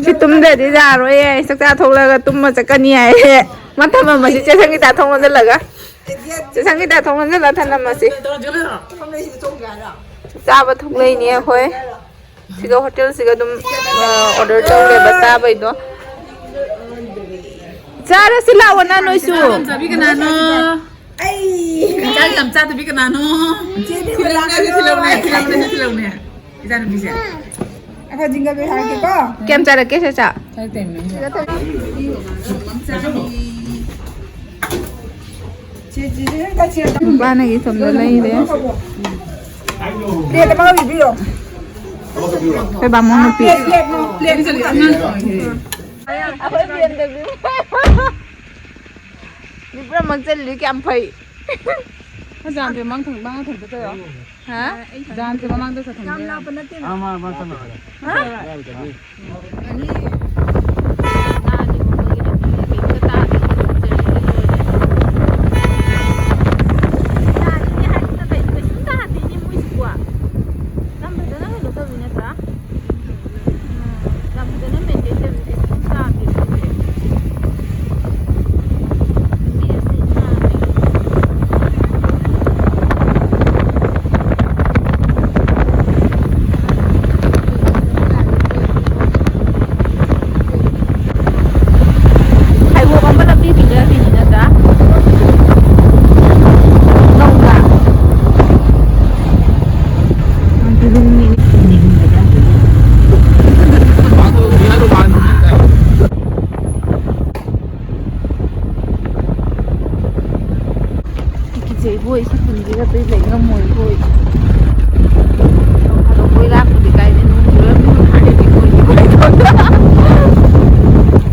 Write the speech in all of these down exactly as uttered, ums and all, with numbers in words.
ꯁꯤ ꯇꯨꯝꯗ꯭ꯔꯗꯤ ꯌꯥꯔꯣꯏꯌꯦ꯫ ꯆꯥꯛꯆꯥ ꯊꯣꯛꯂꯒ ꯇꯨꯝꯃ ꯆꯠꯀꯅꯤ ꯍꯥꯏꯌꯦ꯫ ꯃꯥ ꯊꯝꯃꯝꯃꯁꯤ ꯆꯦ ꯁꯪꯒꯤꯇꯥ ꯊꯣꯡ ꯂꯣꯟꯁꯤꯜꯂꯒ꯫ ꯆꯦ ꯁꯪꯒꯤꯇꯥ ꯊꯣꯡ ꯂꯣꯟꯁꯤꯜꯂ ꯊꯝꯃꯝꯃꯁꯤ꯫ ꯆꯥꯕ ꯊꯣꯛꯂꯛꯏꯅꯦ ꯑꯩꯈꯣꯏ꯫ ꯁꯤꯒ ꯍꯣꯇꯦꯜꯁꯤꯒ ꯑꯗꯨꯝ ꯑꯣꯔꯗꯔ ꯇꯧꯔꯦꯕ ꯆꯥꯕꯩꯗꯣ꯫ ꯆꯥꯔꯁꯤ ꯂꯥꯛꯑꯣꯅ ꯅꯣꯏꯁꯨ꯫ ꯆꯥꯕꯤ ꯀꯅꯥꯅꯣ? ꯑꯩ ꯆꯥꯛ ꯌꯥꯝ ꯆꯥꯗꯕꯤ ꯀꯅꯥꯅꯣ? ꯏꯆꯦꯗꯤ ꯊꯤꯜꯍꯧꯅꯦ, ꯊꯤꯜꯍꯧꯅꯦ, ꯊꯤꯜꯍꯧꯅꯦ, ꯊꯤꯜꯍꯧꯅꯦ꯫ ꯏꯆꯥꯅꯨꯄꯤꯁꯦ꯫ ꯑꯩꯈꯣꯏ ꯖꯤꯡꯒ ꯕꯦ ꯍꯥꯏꯔꯛꯀꯦꯀꯣ꯫ ꯀꯌꯥꯝ ꯆꯥꯔꯛꯀꯦ ꯁꯦ ꯆꯥ? ꯆꯥꯔꯛꯇꯦ, ꯃꯦꯝ꯫ ꯁꯤꯒ ꯊꯝ-, ꯆꯥꯕꯤ꯫ ꯅꯨꯄꯥꯅꯒꯤ ꯁꯣꯝꯗ ꯂꯩꯔꯦ꯫ ꯄ꯭ꯂꯦꯠ ꯑꯃꯒ ꯄꯤꯕꯤꯔꯣ꯫ ꯑꯩꯈꯣꯏ ꯕꯥꯃꯣꯟ ꯅꯨꯄꯤ꯫ Plate, plate, plate. ꯑꯩꯈꯣꯏ ꯕꯤ ꯑꯦꯝ ꯗꯕ꯭ꯂꯤꯎ꯫ ꯃꯤ ꯄꯨꯝꯅꯃꯛ ꯆꯠꯂꯤꯗꯨ ꯀꯌꯥꯝ ꯐꯩ꯫ ꯖꯥꯟꯁꯦ ꯃꯃꯥꯡ ꯊꯪ-, ꯃꯃꯥꯡ ꯊꯪ ꯆꯠꯇꯣꯏꯔꯣ? ꯍꯥ? ꯖꯥꯟꯁꯦ ꯃꯃꯥꯡꯗ ꯆꯠ ꯊꯪꯗꯣꯏꯔꯣ? ꯌꯥꯝ ꯂꯥꯞꯄ ꯅꯠꯇꯦꯅ꯫ ꯑꯥ, ꯃꯥ, ꯃꯥ ꯆꯠꯂꯣ꯫ ꯍꯥ? ꯌꯥꯝ ꯐꯖꯅ ꯀꯩꯅꯣ ꯇꯧꯕꯤ ꯅꯠꯇ꯭ꯔꯥ? ꯎꯝ, ꯌꯥꯝ ꯐꯖꯅ ꯃꯦꯟꯇꯦꯟ ꯇꯧꯕꯤ ꯀꯩꯁꯨ ꯇꯥꯗꯦ ꯁꯤꯁꯦ꯫ ꯂꯝꯕꯤꯗꯁꯨ ꯅꯥꯜꯂꯦ꯫ ꯍꯥꯏꯋꯣꯛ ꯑꯃ ꯂꯝꯕꯤ ꯄꯤꯅꯔꯤꯅꯤ ꯅꯠꯇ꯭ꯔꯥ? ꯅꯧꯅ꯫ ꯀꯤꯖꯩꯕꯣꯏ, ꯁꯤ ꯈꯨꯟꯁꯤꯒ ꯑꯇꯩ ꯂꯩ ꯉꯝꯃꯣꯏꯕꯣꯏ꯫ ꯅꯣꯡ ꯐꯥꯗꯣꯛ ꯀꯣꯏ ꯂꯥꯛꯄꯗꯤ ꯀꯥꯏꯗꯦ, ꯅꯣꯡ ꯆꯨꯔ ꯅꯣꯡ ꯇꯥꯔꯗꯤ ꯀꯣꯏꯗꯤ ꯀꯣꯏ ꯊꯣꯛꯇ꯫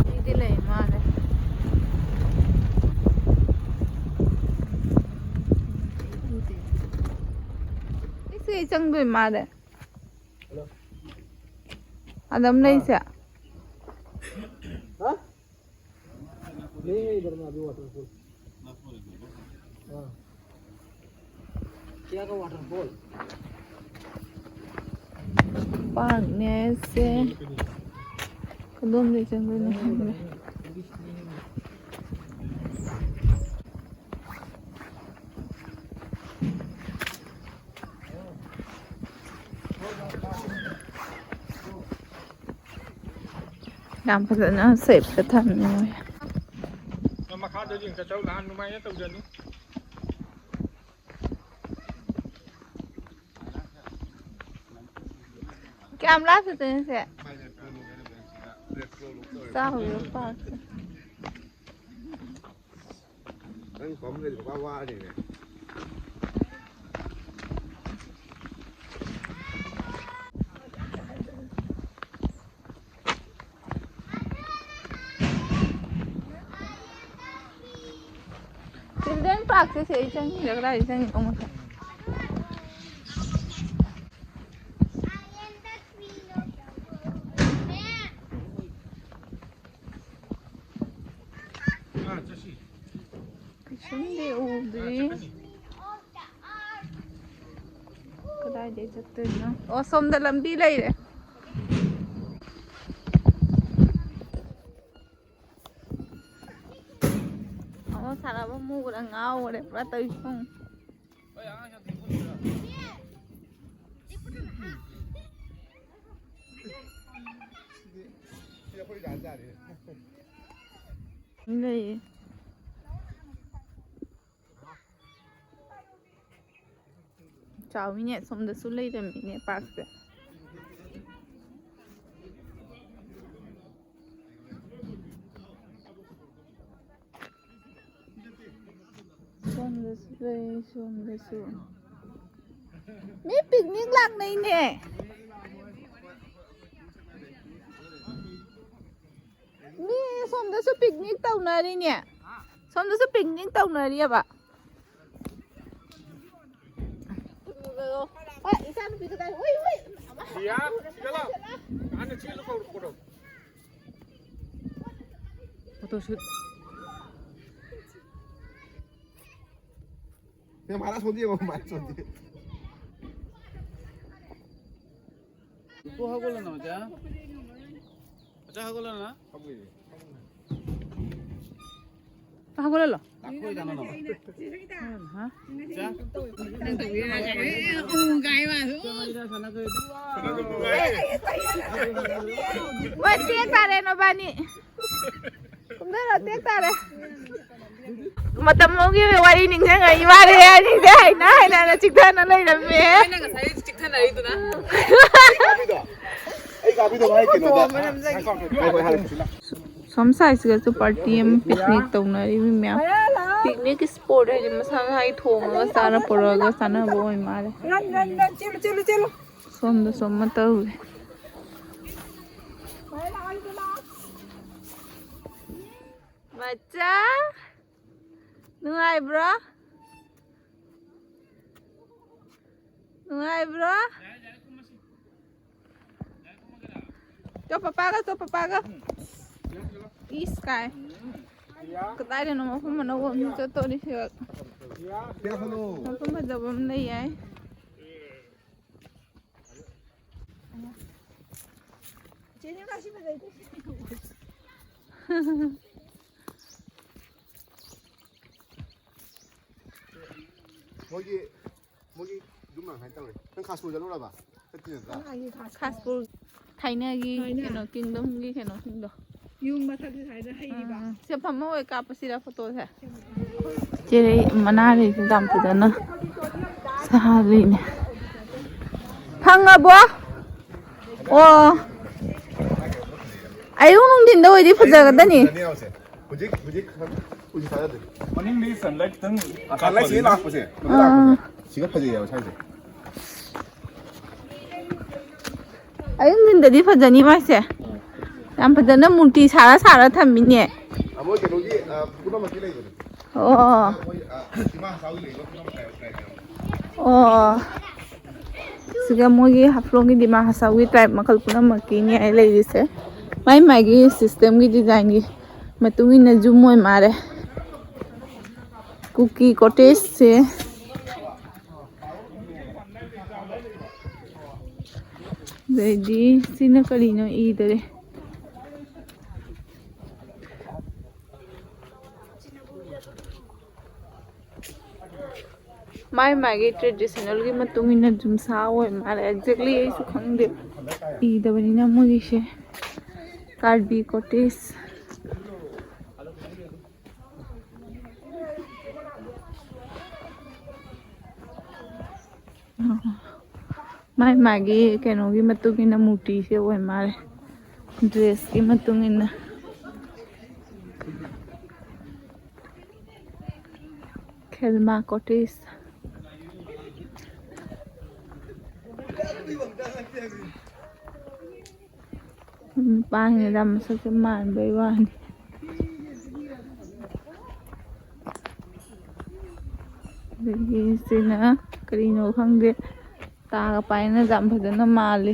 ꯃꯤꯗꯤ ꯂꯩ ꯃꯥꯜꯂꯦ꯫ ꯏꯁ, ꯑꯩ ꯆꯪꯗꯣꯏ ꯃꯥꯜꯂꯦ꯫ ꯑꯗꯨꯝ ꯂꯩꯁꯦ꯫ हाँ? नहीं है इधर में अभी वाटरफॉल। हाँ। क्या का वाटरफॉल? पार्क में ऐसे। ꯑꯗꯣꯝꯗꯩ ꯆꯪꯗꯣꯏꯅꯦ ꯈꯪꯗꯦ꯫ ꯌꯥꯝ ꯐꯖꯅ ꯁꯦꯞꯇ ꯊꯝꯃꯦ ꯃꯣꯏ꯫ ꯅꯪ ꯃꯈꯥꯗ ꯌꯦꯡ ꯆꯠꯆꯧ, ꯅꯍꯥꯟ ꯑꯗꯨꯃꯥꯏꯅ ꯇꯧꯖꯅꯤ꯫ ꯀꯌꯥꯝ ꯂꯥꯞꯇꯣꯏꯅꯣ ꯁꯦ? ꯆꯥꯎꯔꯤꯕ ꯄꯥꯔꯛꯁꯦ꯫ ꯅꯪ ꯄꯝ ꯂꯩꯕ ꯋꯥꯔꯤꯅꯦ꯫ ꯆꯤꯜꯗ꯭ꯔꯦꯟ ꯄꯥꯔꯛꯁꯦ ꯁꯤꯗꯩ ꯆꯪꯉꯤꯔ ꯀꯗꯥꯏꯗꯩ ꯆꯪꯉꯤꯅꯣ ꯃꯊꯛ? ꯀꯩꯁꯨꯝꯗꯤ ꯎꯗ꯭ꯔꯤ꯫ ꯀꯗꯥꯏꯗꯩ ꯆꯠꯇꯣꯏꯅꯣ? ꯑꯣ, ꯁꯣꯝꯗ ꯂꯝꯕꯤ ꯂꯩꯔꯦ꯫ ꯑꯣ, ꯁꯥꯟꯅꯕ ꯃꯨꯕꯗ ꯉꯥꯎꯔꯦ ꯄꯨꯔꯥ ꯇꯧꯔꯤꯁꯤ ꯌꯦꯡꯉꯨ꯫ ꯂꯩꯌꯦ꯫ ꯆꯥꯎꯋꯤꯅꯦ, ꯁꯣꯝꯗꯁꯨ ꯂꯩꯔꯝꯃꯤꯅꯦ ꯄꯥꯔꯛꯁꯦ꯫ ꯁꯣꯝꯗꯁꯨ ꯂꯩ, ꯁꯣꯝꯗꯁꯨ꯫ ꯃꯤ ꯄꯤꯛꯅꯤꯛ ꯂꯥꯛꯅꯩꯅꯦ꯫ ꯃꯤ ꯁꯣꯝꯗꯁꯨ ꯄꯤꯛꯅꯤꯛ ꯇꯧꯅꯔꯤꯅꯦ꯫ ꯁꯣꯝꯗꯁꯨ ꯄꯤꯛꯅꯤꯛ ꯇꯧꯅꯔꯤꯑꯕ꯫ ꯍꯣꯏ, ꯏꯆꯥꯅꯨꯄꯤꯗꯨ ꯀꯥꯏ? ꯎꯏ, ꯎꯏ꯫ ꯁꯤꯌꯥ, ꯁꯤꯗ ꯂꯥꯎ꯫ ꯍꯥꯟꯅ ꯆꯦꯜꯂꯨ ꯀꯧꯔꯛꯄꯗꯣ꯫ ꯐꯣꯇꯣ ꯁꯨꯠ꯫ ꯅꯪ ꯃꯥꯅ ꯁꯣꯝꯗ ꯌꯦꯡꯉꯣ, ꯃꯥꯅ ꯁꯣꯝꯗ꯫ ꯇꯨ ꯍꯧꯒꯠꯂꯣ, ꯅꯥꯎꯆꯥ꯫ ꯆꯥ ꯍꯧꯒꯠꯂꯣ ꯅꯪ꯫ ꯍꯧꯒꯠꯂꯣ꯫ ꯂꯥꯛꯈꯣꯏ ꯀꯅꯥꯅꯣ? ꯍꯥ? ꯆꯥ꯫ ꯃꯣꯏ ꯇꯦꯛ ꯇꯥꯔꯦ ꯅꯕꯥꯅꯤ꯫ ꯀꯨꯝꯊꯔꯣ, ꯇꯦꯛ ꯇꯥꯔꯦ꯫ ꯃꯇꯝ ꯑꯃꯒꯤ ꯋꯥꯔꯤ ꯅꯤꯡꯁꯤꯡꯉꯛꯏ ꯃꯥꯜꯂꯦ꯫ ꯑꯅꯤꯁꯦ ꯍꯥꯏꯅ ꯍꯥꯏꯅꯅ ꯆꯤꯛꯊꯅ ꯂꯩꯔꯝꯃꯦ꯫ ꯑꯩꯅ ꯉꯁꯥꯏ ꯆꯤꯛꯊꯅꯔꯤꯗꯨꯅ꯫ ꯑꯩ ꯀꯥꯕꯤꯗꯣ ꯃꯥꯏ ꯀꯩꯅꯣꯗ ꯍꯣꯏ, ꯍꯣꯏ, ꯍꯥꯏꯔꯛꯀꯦ꯫ ꯁꯣꯝ ꯁꯥꯏꯠꯁꯤꯒꯁꯨ ꯄꯥꯔꯇꯤ ꯑꯃ ꯄꯤꯛꯅꯤꯛ ꯇꯧꯅꯔꯤꯕ ꯃꯌꯥꯝ꯫ ꯄꯤꯛꯅꯤꯛ ꯏꯁꯄꯣꯠ ꯍꯥꯏꯗꯤ ꯃꯁꯥ ꯃꯁꯥꯒꯤ ꯊꯣꯡꯉꯒ ꯆꯥꯔ ꯄꯨꯔꯛꯑꯒ ꯆꯥꯅꯕ ꯑꯣꯏ ꯃꯥꯜꯂꯦ꯫ ꯁꯣꯝꯗꯁꯨ ꯑꯃ ꯇꯧꯔꯤ꯫ ꯃꯆꯥ, ꯅꯨꯡꯉꯥꯏꯕ꯭ꯔꯣ? ꯅꯨꯡꯉꯥꯏꯕ꯭ꯔꯣ? ꯆꯣ ꯄꯄꯥꯒ, ꯆꯣ ꯄꯄꯥꯒ꯫ ꯏꯁ ꯀꯥꯏ꯫ ꯀꯗꯥꯏꯗꯅꯣ ꯃꯐꯝ ꯑꯅꯧꯕ ꯑꯃ ꯆꯠꯇꯣꯔꯤꯁꯦ꯫ ꯃꯐꯝ ꯐꯖꯕ ꯑꯃ ꯂꯩ ꯍꯥꯏ꯫ ꯃꯣꯏꯒꯤ, ꯃꯣꯏꯒꯤ ꯌꯨꯝ ꯂꯥꯡ ꯍꯥꯏꯅ ꯇꯧꯔꯦ꯫ ꯅꯪ ꯈꯥꯁꯄꯨꯔ ꯆꯠꯂꯨꯔꯕ? ꯆꯠꯇ꯭ꯔꯤ ꯅꯠꯇ꯭ꯔꯥ? ꯈꯥꯁꯄꯨꯔ ꯊꯥꯏꯅꯒꯤ ꯊꯥꯏꯅ꯫ ꯀꯩꯅꯣ, ꯀꯤꯡꯗꯝꯒꯤ ꯀꯩꯅꯣꯁꯤꯡꯗꯣ꯫ ꯌꯨꯝ ꯃꯊꯛꯁꯦ ꯁꯨꯃꯥꯏꯅ ꯍꯩꯔꯤꯕ꯫ ꯎꯝ, ꯁꯦ ꯐꯝꯃ ꯑꯣꯏ ꯀꯥꯞꯄꯁꯤꯔ ꯐꯣꯇꯣꯁꯦ? ꯆꯦꯔꯩ ꯃꯅꯥ ꯂꯩꯁꯦ ꯌꯥꯝ ꯐꯖꯅ ꯁꯥꯠꯂꯤꯅꯦ꯫ ꯐꯪꯉꯕꯣ? ꯑꯣ꯫ ꯑꯌꯨꯛ ꯅꯨꯡꯊꯤꯟꯗ ꯑꯣꯏꯗꯤ ꯐꯖꯒꯗꯅꯤ꯫ ꯍꯧꯖꯤꯛ, ꯍꯧꯖꯤꯛ, ꯍꯧꯖꯤꯛ ꯊꯥꯖꯗꯦ꯫ ꯃꯅꯤꯡꯗꯒꯤ sunlight ꯈꯤꯇꯪ ꯀꯥꯂꯩꯁꯤ ꯂꯥꯛꯄꯁꯦ, ꯑꯥ꯫ ꯁꯤꯒ ꯐꯖꯩꯌꯦꯕ ꯁ꯭ꯋꯥꯏꯁꯦ꯫ ꯑꯌꯨꯛ ꯅꯨꯡꯊꯤꯟꯗꯗꯤ ꯐꯖꯅꯤ ꯃꯥꯏꯁꯦ꯫ ꯌꯥꯝ ꯐꯖꯅ ꯃꯨꯔꯇꯤ ꯁꯥꯔ ꯁꯥꯔ ꯊꯝꯃꯤꯅꯦ꯫ ꯑꯃꯣꯏ ꯀꯩꯅꯣꯒꯤ, ꯑ, ꯄꯨꯝꯅꯃꯛꯀꯤ ꯂꯩꯕꯅꯦ꯫ ꯑꯣ꯫ ꯃꯣꯏ, ꯑ, ꯗꯤꯃꯥ ꯍꯁꯥꯎꯒꯤ ꯂꯩꯕ ꯄꯨꯝꯅꯃꯛ ꯂꯩꯕ꯫ ꯑꯣ꯫ ꯁꯤꯒ ꯃꯣꯏꯒꯤ ꯍꯥꯐꯂꯣꯡꯒꯤ ꯗꯤꯃꯥ ꯍꯁꯥꯎꯒꯤ tribe ꯃꯈꯜ ꯄꯨꯝꯅꯃꯛꯀꯤꯅꯦ ꯑꯩ ꯂꯩꯔꯤꯁꯦ꯫ ꯃꯥꯏ ꯃꯥꯏꯒꯤ systemꯒꯤ designꯒꯤ ꯃꯇꯨꯡ ꯏꯟꯅ ꯌꯨꯝ ꯑꯣꯏ ꯃꯥꯜꯂꯦ꯫ ꯀꯨꯀꯤ cottageꯁꯦ꯫ ꯑꯗꯩꯗꯤ ꯁꯤꯅ ꯀꯔꯤꯅꯣ ꯏꯗꯔꯦ꯫ ꯃꯥꯏ ꯃꯥꯒꯤ ꯇ꯭ꯔꯦꯗꯤꯁꯅꯦꯜꯒꯤ ꯃꯇꯨꯡ ꯏꯟꯅ ꯖꯨꯝꯁꯥ ꯑꯣꯏ ꯃꯥꯜꯂꯦ꯫ ꯑꯦꯛꯖꯦꯛꯂꯤ ꯑꯩꯁꯨ ꯈꯪꯗꯦ ꯏꯗꯕꯅꯤꯅ ꯃꯣꯏꯒꯤꯁꯦ꯫ ꯀꯥꯔꯕꯤ ꯀꯣꯇꯦꯖ꯫ ꯃꯥꯏ ꯃꯥꯒꯤ ꯀꯩꯅꯣꯒꯤ ꯃꯇꯨꯡ ꯏꯟꯅ ꯃꯨꯔꯇꯤꯁꯦ ꯑꯣꯏ ꯃꯥꯜꯂꯦ꯫ ꯗ꯭ꯔꯦꯁꯀꯤ ꯃꯇꯨꯡ ꯏꯟꯅ꯫ ꯈꯦꯜꯃꯥ ꯀꯣꯇꯦꯖ꯫ ꯅꯨꯄꯥꯁꯤꯡꯅ ꯌꯥꯝ ꯃꯁꯛꯁꯦ ꯃꯥꯟꯕꯩ ꯋꯥꯅꯤ꯫ ꯑꯗꯒꯤ ꯁꯤꯅ ꯀꯔꯤꯅꯣ ꯈꯪꯗꯦ, ꯇꯥꯒ ꯄꯥꯏꯅ ꯌꯥꯝ ꯐꯖꯅ ꯃꯥꯜꯂꯤ꯫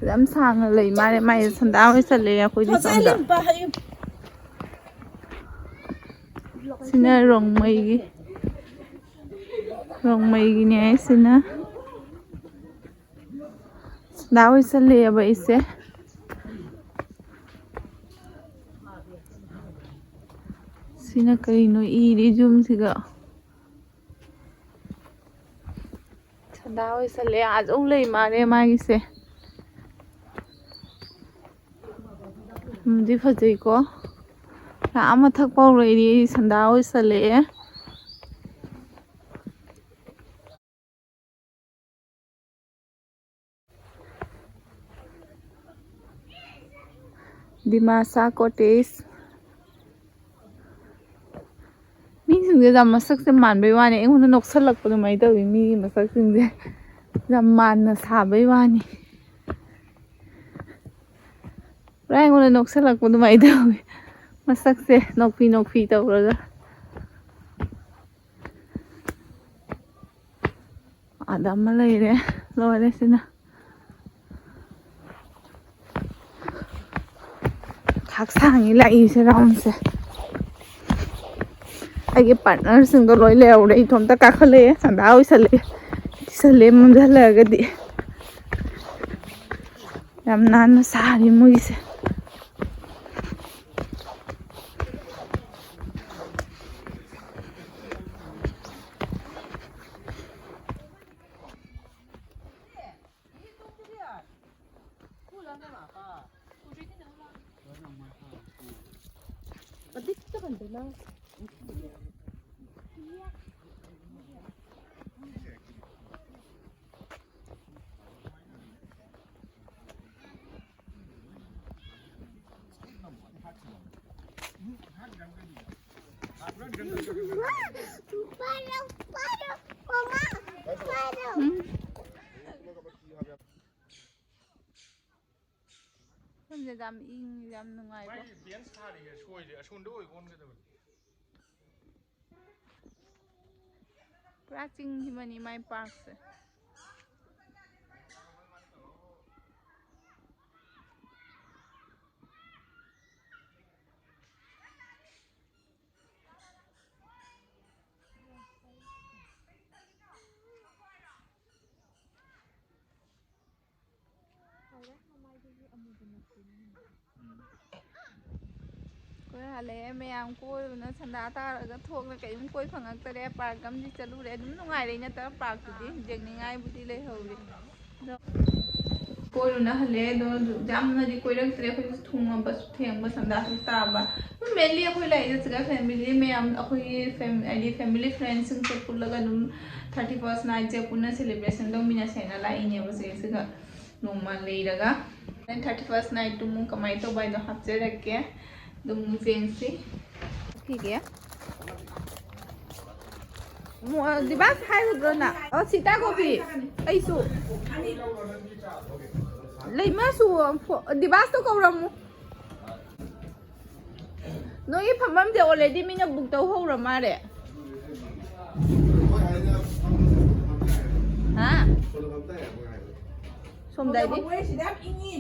ꯌꯥꯝ ꯁꯥꯡꯅ ꯂꯩ ꯃꯥꯜꯂꯦ꯫ ꯃꯥꯏꯁꯦ ꯁꯟꯗꯥ ꯑꯣꯏ ꯆꯠꯂꯦ ꯑꯩꯈꯣꯏꯗꯤ ꯁꯣꯝꯗ꯫ ꯁꯤꯅ ꯔꯣꯡꯃꯩꯒꯤ, ꯔꯣꯡꯃꯩꯒꯤꯅꯦ ꯁꯤꯅ꯫ ꯁꯟꯗꯥ ꯑꯣꯏ ꯆꯠꯂꯦꯕ ꯑꯩꯁꯦ꯫ ꯁꯤꯅ ꯀꯔꯤꯅꯣ ꯏꯔꯤ ꯌꯨꯝꯁꯤꯒ? ꯁꯟꯗꯥ ꯑꯣꯏꯁꯜꯂꯦ꯫ ꯑꯥꯗ ꯑꯃꯨꯛ ꯂꯩ ꯃꯥꯜꯂꯦ ꯃꯥꯒꯤꯁꯦ꯫ ꯌꯥꯝꯗꯤ ꯐꯖꯩꯀꯣ꯫ ꯑꯥ ꯃꯊꯛ ꯐꯥꯎ ꯂꯩꯔꯤ꯫ ꯁꯟꯗꯥ ꯑꯣꯏꯁꯜꯂꯛꯑꯦ꯫ ꯗꯤꯃꯥꯁꯥ ꯀꯣꯇꯦꯖ꯫ ꯃꯤꯁꯤꯡꯁꯦ ꯌꯥꯝ ꯃꯁꯛꯁꯦ ꯃꯥꯟꯕꯩ ꯋꯥꯅꯤ꯫ ꯑꯩꯉꯣꯟꯗ ꯅꯣꯛꯁꯜꯂꯛꯄ ꯑꯗꯨꯃꯥꯏꯅ ꯇꯧꯋꯤ꯫ ꯃꯤꯒꯤ ꯃꯁꯛꯁꯤꯡꯁꯦ ꯌꯥꯝ ꯃꯥꯟꯅ ꯁꯥꯕꯩ ꯋꯥꯅꯤ꯫ ꯄꯨꯔꯥ ꯑꯩꯉꯣꯟꯗ ꯅꯣꯛꯁꯜꯂꯛꯄ ꯑꯗꯨꯃꯥꯏꯅ ꯇꯧꯋꯤ꯫ ꯃꯁꯛꯁꯦ ꯅꯣꯛꯐꯤ ꯅꯣꯛꯐꯤ ꯇꯧꯔꯒ꯫ ꯑꯗ ꯑꯃ ꯂꯩꯔꯦ꯫ ꯂꯣꯏꯔꯦ ꯁꯤꯅ꯫ ꯈꯥꯛ ꯁꯥꯡꯉꯤ ꯂꯥꯛꯏꯁꯦ ꯔꯥꯎꯟꯁꯦ꯫ ꯑꯩꯒꯤ ꯄꯥꯔꯠꯅꯔꯁꯤꯡꯗꯣ ꯂꯣꯏ ꯂꯩꯍꯧꯔꯦ꯫ ꯏꯊꯣꯝꯇ ꯀꯥꯈꯠꯂꯛꯑꯦ꯫ ꯑꯟꯗꯥ ꯑꯣꯏꯁꯜꯂꯛꯑꯦ꯫ ꯀꯤꯁꯜꯂꯦ ꯃꯝꯁꯤꯜꯂꯛꯑꯒꯗꯤ꯫ ꯌꯥꯝ ꯅꯥꯟꯅ ꯁꯥꯔꯤ ꯃꯣꯏꯒꯤꯁꯦ꯫ ꯃꯐꯝꯁꯦ ꯌꯥꯝ ꯏꯪ, ꯌꯥꯝ ꯅꯨꯡꯉꯥꯏꯕ꯫ ꯃꯥꯒꯤ ꯕꯦꯟꯁ ꯊꯥꯔꯤꯁꯦ ꯁꯣꯏꯔꯦ, ꯑꯁꯣꯝꯗ ꯑꯣꯏ ꯑꯣꯟꯒꯗꯕꯅꯤ꯫ ꯄꯨꯔꯥ ꯆꯤꯡꯁꯤꯃꯅꯤ ꯃꯥꯏ ꯄꯥꯔꯛꯁꯦ꯫ ꯑꯩꯈꯣꯏ ꯍꯜꯂꯛꯑꯦ ꯃꯌꯥꯝ ꯀꯣꯏꯔꯨꯅ ꯁꯟꯗꯥ ꯇꯥꯔꯒ ꯊꯣꯛꯅ ꯀꯔꯤꯝ ꯀꯣꯏ ꯐꯪꯉꯛꯇꯔꯦ꯫ ꯄꯥꯔꯛ ꯑꯃꯗꯤ ꯆꯠꯂꯨꯔꯦ꯫ ꯑꯗꯨꯝ ꯅꯨꯡꯉꯥꯏꯔꯦ ꯅꯠꯇ꯭ꯔꯥ? ꯄꯥꯔꯛꯇꯨꯗꯤ ꯌꯦꯡꯅꯤꯡꯉꯥꯏꯕꯨꯗꯤ ꯂꯩꯍꯧꯔꯦ꯫ ꯑꯗꯣ ꯀꯣꯏꯔꯨꯅ ꯍꯜꯂꯛꯑꯦ꯫ ꯑꯗꯣ ꯌꯥꯝꯅꯗꯤ ꯀꯣꯏꯔꯛꯇ꯭ꯔꯦ꯫ ꯑꯩꯈꯣꯏꯁꯨ ꯊꯨꯡꯉꯕꯁꯨ ꯊꯦꯡꯕ ꯁꯟꯗꯥꯁꯨ ꯇꯥꯕ꯫ ꯑꯗꯨꯝ mainly ꯑꯩꯈꯣꯏ ꯂꯩꯔꯤꯁꯦ ꯁꯤꯗ family ꯃꯌꯥꯝ, ꯑꯩꯈꯣꯏꯒꯤ fam-, ꯍꯥꯏꯗꯤ family friendꯁꯤꯡꯁꯦ ꯄꯨꯜꯂꯒ ꯑꯗꯨꯝ thirty first nightꯁꯦ ꯄꯨꯟꯅ celebration ꯇꯧꯃꯤꯟꯅꯁꯦꯅ ꯂꯥꯛꯏꯅꯦꯕ ꯁꯤꯗꯩꯁꯤꯗ꯫ ꯅꯣꯡꯃ ꯂꯩꯔꯒ thirty first nightꯇꯨ ꯑꯃꯨꯛ ꯀꯃꯥꯏꯅ ꯇꯧꯕ ꯍꯥꯏꯗꯣ ꯍꯥꯞꯆꯔꯛꯀꯦ꯫ ꯑꯗꯨꯝ ꯌꯦꯡꯁꯤ꯫ ꯐꯤꯒꯦ꯫ ꯃꯣ-, ꯗꯤꯕꯥꯁ ꯍꯥꯏꯔꯨꯗ꯭ꯔꯣ ꯅꯪ? ꯑꯣ, ꯁꯤꯇꯥ ꯀꯣꯕꯤ꯫ ꯑꯩꯁꯨ꯫ ꯂꯩꯃꯁꯨ ꯐꯣ-, ꯗꯤꯕꯥꯁꯇꯣ ꯀꯧꯔꯝꯃꯨ꯫ ꯅꯣꯏꯒꯤ ꯐꯝꯐꯝꯁꯦ already ꯃꯤꯅ book ꯇꯧ ꯍꯧꯔ ꯃꯥꯜꯂꯦ꯫ ꯁꯣꯝꯗꯥꯏꯗꯤ? ꯃꯣꯏꯁꯤꯗ ꯌꯥꯝ ꯏꯪꯉꯤ꯫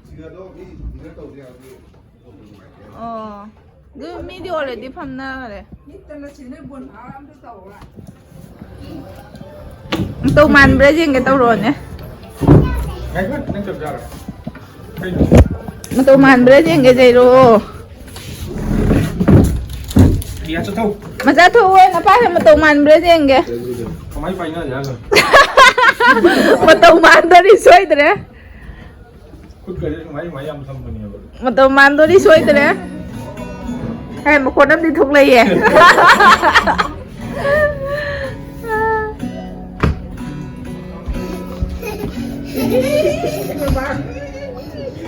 ꯁꯤꯒꯗꯣ ꯃꯤ ꯗꯤꯅꯔ ꯇꯧꯗꯦ ꯍꯥꯏꯕꯗꯤ ꯅꯨꯡꯉꯥꯏꯇꯦ꯫ ꯑꯣ, ꯑꯗꯨ ꯃꯤꯗꯤ already ꯐꯝꯅꯈ꯭ꯔꯦ꯫ ꯃꯤꯠꯇꯅ ꯁꯤꯅ ꯕꯣꯟ ꯍꯥꯔ ꯑꯝꯇ ꯇꯧꯔ꯫ ꯃꯇꯧ ꯃꯥꯟꯕ꯭ꯔꯥ ꯌꯦꯡꯒꯦ ꯇꯧꯔꯛꯑꯣꯅꯦ꯫ ꯉꯥꯏꯈꯣ, ꯅꯪ ꯆꯞ ꯆꯥꯔꯣ꯫ ꯀꯩꯅꯣ? ꯃꯇꯧ ꯃꯥꯟꯕ꯭ꯔꯥ ꯌꯦꯡꯒꯦ ꯖꯩꯔꯣ꯫ ꯔꯤꯌꯥ ꯆꯠꯊꯧ꯫ ꯃꯆꯥ ꯊꯣꯛꯑꯣ, ꯅꯄꯥꯁꯦ ꯃꯇꯧ ꯃꯥꯟꯕ꯭ꯔꯥ ꯌꯦꯡꯒꯦ꯫ ꯀꯃꯥꯏ ꯄꯥꯏꯅ ꯌꯥꯒ? ꯃꯇꯧ ꯃꯥꯟꯗꯣꯔꯤ ꯁꯣꯏꯗ꯭ꯔꯦ꯫ ꯈꯨꯠꯀꯁꯦ ꯁꯨꯃꯥꯏ ꯁꯨꯃꯥꯏ ꯌꯥꯝ ꯊꯝꯕꯅꯦꯕ꯫ ꯃꯇꯧ ꯃꯥꯟꯗꯣꯔꯤ ꯁꯣꯏꯗ꯭ꯔꯦ꯫ ꯍꯦ, ꯃꯈꯣꯟ ꯑꯃꯗꯤ ꯊꯣꯛꯂꯛꯏꯌꯦ꯫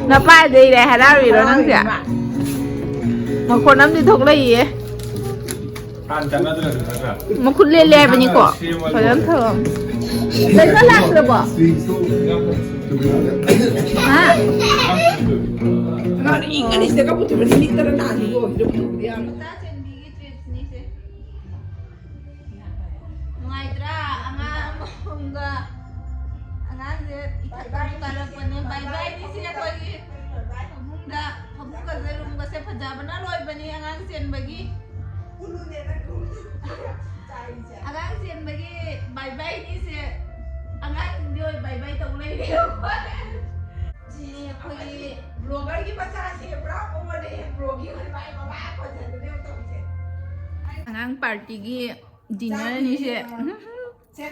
ꯅꯄꯥꯗꯩꯔꯦ ꯍꯔꯥꯎꯔꯤꯔꯣ ꯅꯪꯁꯦ? ꯃꯈꯣꯟ ꯑꯃꯗꯤ ꯊꯣꯛꯂꯛꯏꯌꯦ꯫ ꯍꯥꯟꯅ ꯆꯠꯅꯗ꯭ꯔꯁꯨ ꯅꯠꯇ꯭ꯔꯥ? ꯃꯈꯨꯠ ꯂꯦꯜꯂꯦ ꯍꯥꯏꯕꯅꯤꯀꯣ꯫ ꯐꯖꯅ ꯊꯝꯃꯝ꯫ ꯂꯩꯕ ꯂꯥꯛꯇ꯭ꯔꯕꯣ? ꯍꯥ? ꯑꯉꯥꯡ ꯏꯪꯉꯅꯤ ꯁꯤꯗ ꯀꯞꯄꯨ ꯊꯨꯕꯅꯤ ꯃꯤꯠꯇꯅ ꯅꯥꯟꯅꯤꯀꯣ ꯁꯤꯗ ꯄꯨꯊꯣꯛꯄꯗꯤ ꯌꯥꯔꯣꯏ꯫ ꯃꯆꯥ ꯆꯦꯟꯕꯤꯒꯤ ꯇ꯭ꯔꯤꯞꯁꯅꯤꯁꯦ꯫ ꯅꯨꯡꯉꯥꯏꯇ꯭ꯔꯥ? ꯑꯉꯥꯡ ꯑꯃꯒ ꯑꯉꯥꯡꯁꯦ ꯏꯊꯛꯇ ꯑꯃꯨꯛ ꯀꯥꯔꯛꯄꯅꯦ꯫ ꯕꯥꯏ ꯕꯥꯏꯅꯤꯁꯦ ꯑꯩꯈꯣꯏꯒꯤ ꯐꯃꯨꯡꯗ ꯐꯃꯨꯡꯒꯁꯦ ꯔꯨꯝꯒꯁꯦ ꯐꯖꯕꯅ ꯂꯣꯏꯕꯅꯤ ꯑꯉꯥꯡ ꯆꯦꯟꯕꯒꯤ꯫ ꯑꯉꯥꯡ ꯆꯦꯟꯕꯒꯤ ꯕꯥꯏ ꯕꯥꯏꯅꯤꯁꯦ ꯑꯉꯥꯡꯁꯤꯡꯗꯤ ꯑꯣꯏ ꯕꯥꯏ ꯕꯥꯏ ꯇꯧ ꯂꯩꯔꯦ꯫ ꯁꯤ ꯑꯩꯈꯣꯏꯒꯤ ꯕ꯭ꯂꯣꯒꯔꯒꯤ ꯃꯆꯥꯁꯦ ꯄꯨꯔꯥ ꯑꯣꯜꯂꯦ꯫ ꯕ꯭ꯂꯣꯒꯤꯡ ꯍꯥꯏꯕ ꯑꯩ ꯃꯃꯥ ꯐꯖꯅꯅꯦ ꯇꯧꯔꯤꯁꯦ꯫ ꯑꯉꯥꯡ ꯄꯥꯔꯇꯤꯒꯤ ꯗꯤꯅꯔꯅꯤꯁꯦ꯫ ꯁꯦ꯫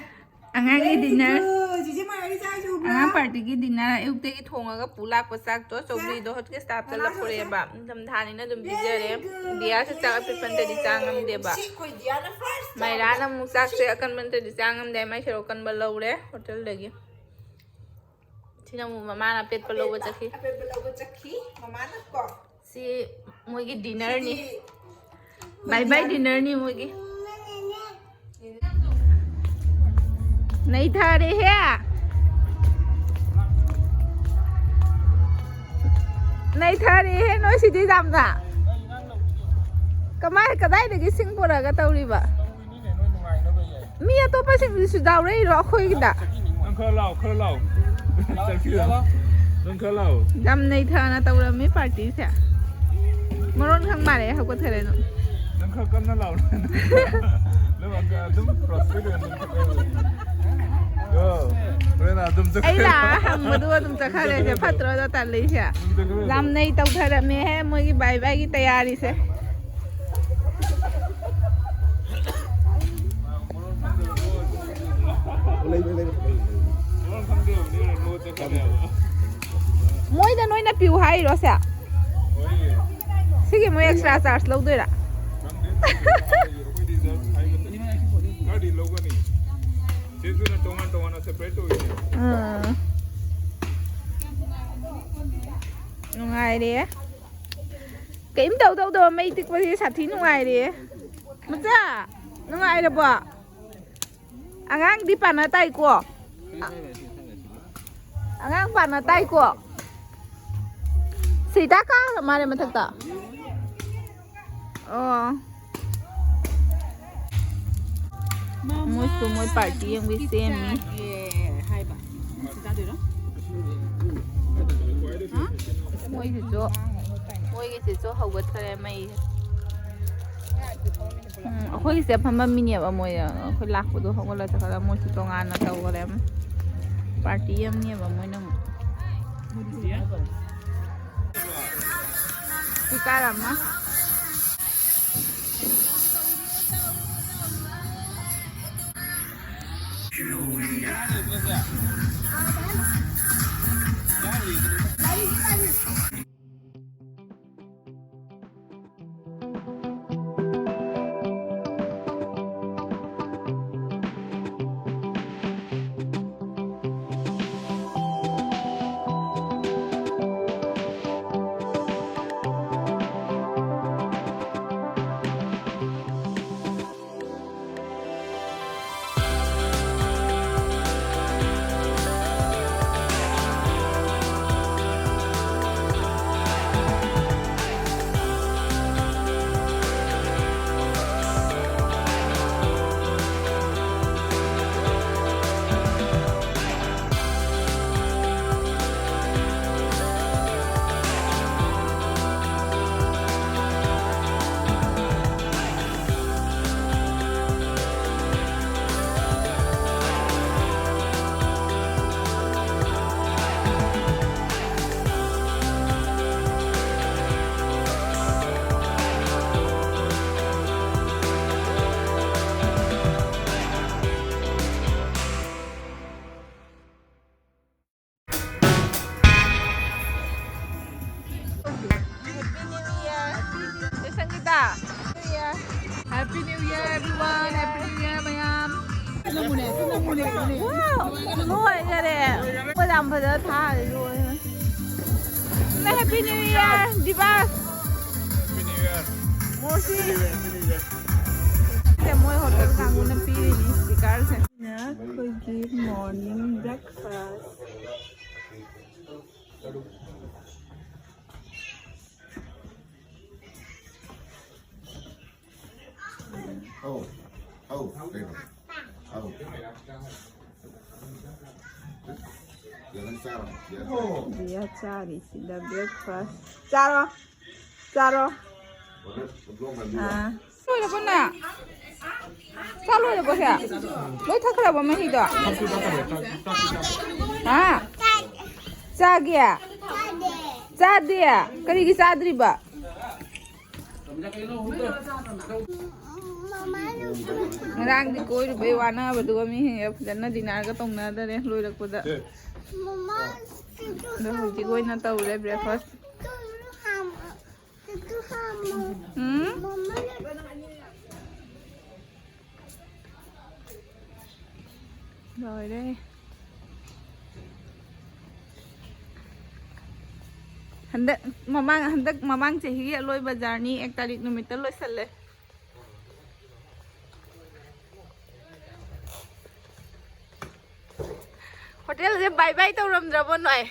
ꯑꯉꯥꯡꯒꯤ ꯗꯤꯅꯔ꯫ ꯆꯤꯆꯦ ꯃꯥꯏꯔꯤ ꯆꯥꯏꯁꯦ ꯎꯕ꯭ꯔꯥ? ꯑꯉꯥꯡ ꯄꯥꯔꯇꯤꯒꯤ ꯗꯤꯅꯔ ꯑꯌꯨꯛꯇꯒꯤ ꯊꯣꯡꯉꯒ ꯄꯨ ꯂꯥꯛꯄ ꯆꯥꯛꯇꯣ ꯆꯧꯒ꯭ꯔꯤꯗꯣ ꯍꯣꯠꯀꯦ ꯁ꯭ꯇꯥꯐꯇ ꯂꯧꯊꯣꯔꯛꯑꯦꯕ꯫ ꯅꯤꯡꯊꯝꯊꯥꯅꯤꯅ ꯑꯗꯨꯝ ꯄꯤꯖꯔꯦ꯫ ꯗꯤꯌꯥꯁꯦ ꯆꯥꯛ ꯑꯄꯤꯛꯄ ꯅꯠꯇ꯭ꯔꯗꯤ ꯆꯥ ꯉꯝꯗꯦꯕ꯫ ꯁꯤ ꯑꯩꯈꯣꯏ ꯗꯤꯌꯥꯅ ꯐꯥꯔꯁ ꯃꯥꯏꯔꯥꯅ ꯑꯃꯨꯛ ꯆꯥꯛꯁꯦ ꯑꯀꯟꯕ ꯅꯠꯇ꯭ꯔꯗꯤ ꯆꯥ ꯉꯝꯗꯦ꯫ ꯃꯥꯏ ꯁꯔꯨꯛ ꯑꯀꯟꯕ ꯂꯧꯔꯦ ꯍꯣꯇꯦꯜꯗꯒꯤ꯫ ꯁꯤꯅ ꯑꯃꯨꯛ ꯃꯃꯥꯅ ꯑꯄꯦꯠꯄ ꯂꯧꯕ ꯆꯠꯈꯤ꯫ ꯑꯄꯦꯠꯄ ꯂꯧꯕ ꯆꯠꯈꯤ ꯃꯃꯥꯅ ꯀꯣ꯫ ꯁꯤ ꯃꯣꯏꯒꯤ ꯗꯤꯅꯔꯅꯤ꯫ ꯕꯥꯏ ꯕꯥꯏ ꯗꯤꯅꯔꯅꯤ ꯃꯣꯏꯒꯤ꯫ ꯅꯩꯊꯔꯦꯍꯦ꯫ ꯅꯩꯊꯔꯦꯍꯦ ꯅꯣꯏ ꯁꯤꯗꯤ ꯌꯥꯝꯅ꯫ ꯀꯃꯥꯏ ꯀꯗꯥꯏꯗꯒꯤ ꯁꯤꯡ ꯄꯨꯔꯛꯑꯒ ꯇꯧꯔꯤꯕ? ꯇꯧꯔꯤꯅꯤꯅꯦ ꯅꯣꯏ ꯅꯨꯡꯉꯥꯏꯅꯕ ꯌꯥꯏ꯫ ꯃꯤ ꯑꯇꯣꯞꯄꯁꯤꯡꯗꯨꯁꯨ ꯌꯥꯎꯔꯛꯏꯔꯣ ꯑꯩꯈꯣꯏꯒꯤꯗ? ꯅꯪ ꯈꯔ ꯂꯥꯎ, ꯈꯔ ꯂꯥꯎ꯫ ꯆꯠꯈꯤꯗ꯫ ꯅꯪ ꯈꯔ ꯂꯥꯎ꯫ ꯌꯥꯝ ꯅꯩꯊꯅ ꯇꯧꯔꯝꯃꯤ ꯄꯥꯔꯇꯤꯁꯦ꯫ ꯃꯔꯣꯟ ꯈꯪ ꯃꯥꯜꯂꯦ, ꯍꯧꯒꯠꯈ꯭ꯔꯦ ꯑꯗꯨꯝ꯫ ꯅꯪ ꯈꯔ ꯀꯟꯅ ꯂꯥꯎ꯫ ꯅꯪ ꯑꯗꯨꯝ ꯄ꯭ꯔꯣꯁꯄꯦꯛ ꯑꯣꯏꯅ ꯑꯗꯨꯝ ꯆꯠꯈ꯭ꯔꯦ꯫ ꯑꯣ, ꯍꯣꯔꯦꯟ ꯑꯗꯨꯝ ꯆꯠꯈ꯭ꯔꯦ꯫ ꯑꯩ ꯂꯥꯛꯑ ꯍꯪꯕꯗꯨ ꯑꯗꯨꯝ ꯆꯠꯈ꯭ꯔꯦꯁꯦ, ꯐꯠꯇ꯭ꯔꯣ ꯑꯗꯣ ꯇꯜꯂꯤꯁꯦ? ꯑꯗꯨꯝ ꯆꯠꯈ꯭ꯔꯦ꯫ ꯌꯥꯝ ꯅꯩ ꯇꯧꯊꯔꯝꯃꯦꯍꯦ ꯃꯣꯏꯒꯤ ꯕꯥꯏ ꯕꯥꯏꯒꯤ ꯇꯌꯥꯔꯤꯁꯦ꯫ ꯃꯣꯏꯗ ꯅꯣꯏꯅ ꯄꯤꯌꯨ ꯍꯥꯏꯔꯣ ꯁꯦ? ꯁꯤꯒꯤ ꯃꯣꯏ ꯑꯦꯛꯁꯇ꯭ꯔꯥ ꯆꯥꯔꯖ ꯂꯧꯗꯣꯏꯔꯥ? ꯈꯔꯗꯤ ꯂꯧꯒꯅꯤ꯫ ꯆꯦꯁꯨꯅ ꯇꯣꯉꯥꯟ ꯇꯣꯉꯥꯟꯅ ꯁꯦꯄꯔꯦꯠ ꯇꯧꯋꯤꯅꯦ꯫ ꯎꯝ꯫ ꯅꯨꯡꯉꯥꯏꯔꯦ꯫ ꯀꯩꯝ ꯇꯧ ꯇꯧꯗꯕ ꯃꯩ ꯇꯤꯛꯄꯁꯦ ꯁꯥꯊꯤ ꯅꯨꯡꯉꯥꯏꯔꯦ꯫ ꯃꯆꯥ, ꯅꯨꯡꯉꯥꯏꯔꯕꯣ? ꯑꯉꯥꯡꯗꯤ ꯄꯥꯅ ꯇꯥꯏꯀꯣ? ꯑꯉꯥꯡ ꯄꯥꯅ ꯇꯥꯏꯀꯣ? ꯁꯤꯗ ꯀꯥꯈ꯭ꯔ ꯃꯥꯜꯂꯦ ꯃꯊꯛꯇ꯫ ꯑꯣ꯫ ꯃꯣꯏꯁꯨ ꯃꯣꯏ ꯄꯥꯔꯇꯤ ꯑꯃꯒꯤ ꯁꯦꯝꯃꯤ꯫ ꯍꯥꯏꯕ꯫ ꯁꯤ ꯆꯥꯗꯣꯏꯔꯣ? ꯍꯥ? ꯃꯣꯏꯒꯤꯁꯨ, ꯃꯣꯏꯒꯤꯁꯤꯁꯨ ꯍꯧꯒꯠꯈ꯭ꯔꯦ ꯃꯩ꯫ ꯎꯝ, ꯑꯩꯈꯣꯏꯒꯤꯁꯦ ꯐꯝꯃꯝꯃꯤꯅꯦꯕ ꯃꯣꯏ, ꯑꯩꯈꯣꯏ ꯂꯥꯛꯄꯗꯣ ꯍꯧꯒꯠꯂ ꯆꯠꯈ꯭ꯔꯒ ꯃꯣꯏꯁꯨ ꯇꯣꯉꯥꯟꯅ ꯇꯧꯈ꯭ꯔꯦ ꯑꯃ꯫ ꯄꯥꯔꯇꯤ ꯑꯃꯅꯦꯕ ꯃꯣꯏꯅ ꯑꯃꯨꯛ꯫ ꯁꯤ ꯀꯥꯔꯝꯃ꯫ Happy New Year, everyone. Happy New Year, ꯃꯌꯥꯝ. Wow, ꯂꯣꯏꯈꯔꯦ꯫ ꯄꯣꯠ ꯌꯥꯝ ꯐꯖꯅ ꯊꯥꯔꯦ, ꯂꯣꯏꯔꯦ꯫ Happy New Year, ꯗꯤꯕꯥꯁ꯫ Happy New Year. ꯃꯣꯁꯤ꯫ Happy New Year, Happy New Year. ꯁꯦ ꯃꯣꯏ ꯍꯣꯇꯦꯜ ꯀꯥꯡꯕꯨꯅ ꯄꯤꯔꯤꯅꯤ sticker ꯁꯦ꯫ ꯑꯩꯈꯣꯏꯒꯤ morning breakfast꯫ ꯑꯧ, ꯑꯧ, ꯀꯩꯅꯣ? ꯑꯧ꯫ ꯌꯥꯅꯤ, ꯆꯥꯔꯣ꯫ ꯌꯥꯅꯤ꯫ ꯕꯤꯌꯥ ꯆꯥꯔꯤꯁꯤꯗ breakfast꯫ ꯆꯥꯔꯣ꯫ ꯆꯥꯔꯣ꯫ ꯑꯥ꯫ ꯂꯣꯏꯔꯕꯣ ꯅꯪ? ꯆꯥ ꯂꯣꯏꯔꯕꯣ ꯁꯦ? ꯂꯣꯏ ꯊꯛꯈ꯭ꯔꯕꯣ ꯃꯍꯤꯗꯣ? ꯍꯥ? ꯆꯥꯒꯦ? ꯆꯥꯗꯦ꯫ ꯀꯔꯤꯒꯤ ꯆꯥꯗ꯭ꯔꯤꯕ? ꯉꯔꯥꯡꯗꯤ ꯀꯣꯏꯔꯨꯕꯩ ꯋꯥꯅꯕꯗꯨꯒ ꯃꯤꯁꯤꯡꯁꯦ ꯐꯖꯅ dinnerꯒ ꯇꯧꯅꯗꯔꯦ ꯂꯣꯏꯔꯛꯄꯗ꯫ ꯑꯗꯣ ꯍꯧꯖꯤꯛ ꯑꯣꯏꯅ ꯇꯧꯔꯦ breakfast꯫ ꯎꯝ? ꯂꯣꯏꯔꯦ꯫ ꯍꯟꯗꯛ ꯃꯃꯥꯡ, ꯍꯟꯗꯛ ꯃꯃꯥꯡ ꯆꯍꯤꯒꯤ ꯑꯂꯣꯏꯕ journey ꯑꯦꯛ ꯇꯥꯔꯤꯛ ꯅꯨꯃꯤꯠꯇ ꯂꯣꯏꯁꯜꯂꯦ꯫ ꯍꯣꯇꯦꯜꯁꯦ bye bye ꯇꯧꯔꯝꯗ꯭ꯔꯕꯣ ꯅꯣꯏ?